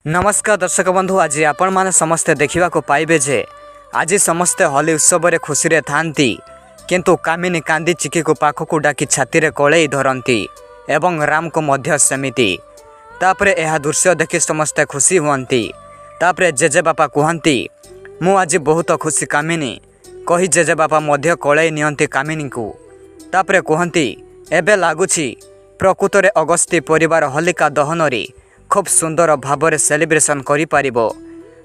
ନମସ୍କାର ଦର୍ଶକ ବନ୍ଧୁ, ଆଜି ଆପଣମାନେ ସମସ୍ତେ ଦେଖିବାକୁ ପାଇବେ ଯେ ଆଜି ସମସ୍ତେ ହୋଲି ଉତ୍ସବରେ ଖୁସିରେ ଥାଆନ୍ତି, କିନ୍ତୁ କାମିନୀ କାନ୍ଦି ଚିକିକୁ ପାଖକୁ ଡାକି ଛାତିରେ କୋଳେଇ ଧରନ୍ତି ଏବଂ ରାମକୁ ମଧ୍ୟ ସେମିତି। ତାପରେ ଏହା ଦୃଶ୍ୟ ଦେଖି ସମସ୍ତେ ଖୁସି ହୁଅନ୍ତି। ତାପରେ ଜେଜେବାପା କୁହନ୍ତି, "ମୁଁ ଆଜି ବହୁତ ଖୁସି କାମିନୀ" କହି ଜେଜେବାପା ମଧ୍ୟ କୋଳେଇ ନିଅନ୍ତି କାମିନୀକୁ। ତାପରେ କୁହନ୍ତି, "ଏବେ ଲାଗୁଛି ପ୍ରକୃତରେ ଅଗସ୍ତି ପରିବାର ହୋଲିକା ଦହନରେ ଖୁବ୍ ସୁନ୍ଦର ଭାବରେ ସେଲିବ୍ରେସନ୍ କରିପାରିବ।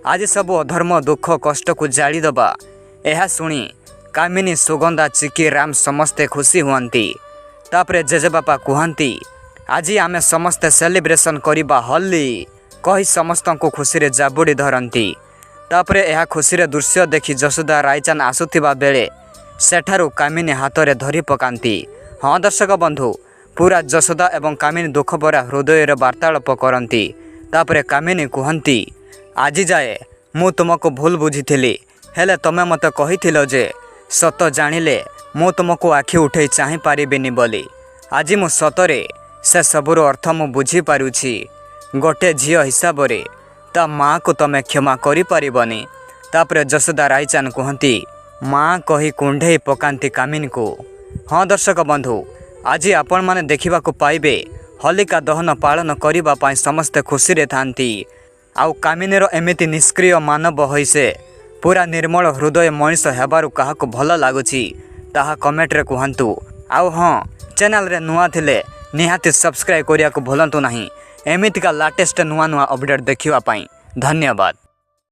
ଆଜି ସବୁ ଅଧର୍ମ, ଦୁଃଖ, କଷ୍ଟକୁ ଜାଳିଦେବା।" ଏହା ଶୁଣି କାମିନୀ, ସୁଗନ୍ଧା, ଚିକି, ରାମ ସମସ୍ତେ ଖୁସି ହୁଅନ୍ତି। ତାପରେ ଜେଜେବାପା କୁହନ୍ତି, "ଆଜି ଆମେ ସମସ୍ତେ ସେଲିବ୍ରେସନ୍ କରିବା ହୋଲି" କହି ସମସ୍ତଙ୍କୁ ଖୁସିରେ ଜାବୁଡ଼ି ଧରନ୍ତି। ତାପରେ ଏହା ଖୁସିର ଦୃଶ୍ୟ ଦେଖି ଯଶୋଦା, ରାଇଚାନ୍ଦ ଆସୁଥିବା ବେଳେ ସେଠାରୁ କାମିନୀ ହାତରେ ଧରି ପକାନ୍ତି। ହଁ ଦର୍ଶକ ବନ୍ଧୁ, ପୁରା ଯଶୋଦା ଏବଂ କାମିନୀ ଦୁଃଖ ଭରା ହୃଦୟରେ ବାର୍ତ୍ତାଳାପ କରନ୍ତି। ତାପରେ କାମିନୀ କୁହନ୍ତି, "ଆଜି ଯାଏ ମୁଁ ତୁମକୁ ଭୁଲ ବୁଝିଥିଲି। ହେଲେ ତମେ ମୋତେ କହିଥିଲ ଯେ ସତ ଜାଣିଲେ ମୁଁ ତୁମକୁ ଆଖି ଉଠେଇ ଚାହିଁ ପାରିବିନି ବୋଲି। ଆଜି ମୁଁ ସତରେ ସେସବୁର ଅର୍ଥ ମୁଁ ବୁଝିପାରୁଛି। ଗୋଟେ ଝିଅ ହିସାବରେ ତା ମାଆକୁ ତମେ କ୍ଷମା କରିପାରିବନି।" ତାପରେ ଯଶୋଦା, ରାଇଚାନ୍ଦ କୁହନ୍ତି, "ମା" କହି କୁଣ୍ଢେଇ ପକାନ୍ତି କାମିନୀକୁ। ହଁ ଦର୍ଶକ ବନ୍ଧୁ, ଆଜି ଆପଣମାନେ ଦେଖିବାକୁ ପାଇବେ ହୋଲିକା ଦହନ ପାଳନ କରିବା ପାଇଁ ସମସ୍ତେ ଖୁସିରେ ଥାନ୍ତି ଆଉ କାମିନୀର ଏମିତି ନିଷ୍କ୍ରିୟ ମାନବ ହୋଇ ସେ ପୁରା ନିର୍ମଳ ହୃଦୟ ମଣିଷ ହେବାରୁ କାହାକୁ ଭଲ ଲାଗୁଛି, ତାହା କମେଣ୍ଟରେ କୁହନ୍ତୁ। ଆଉ ହଁ, ଚ୍ୟାନେଲରେ ନୂଆ ଥିଲେ ନିହାତି ସବସ୍କ୍ରାଇବ୍ କରିବାକୁ ଭୁଲନ୍ତୁ ନାହିଁ ଏମିତିକା ଲାଟେଷ୍ଟ ନୂଆ ନୂଆ ଅପଡ଼େଟ୍ ଦେଖିବା ପାଇଁ। ଧନ୍ୟବାଦ।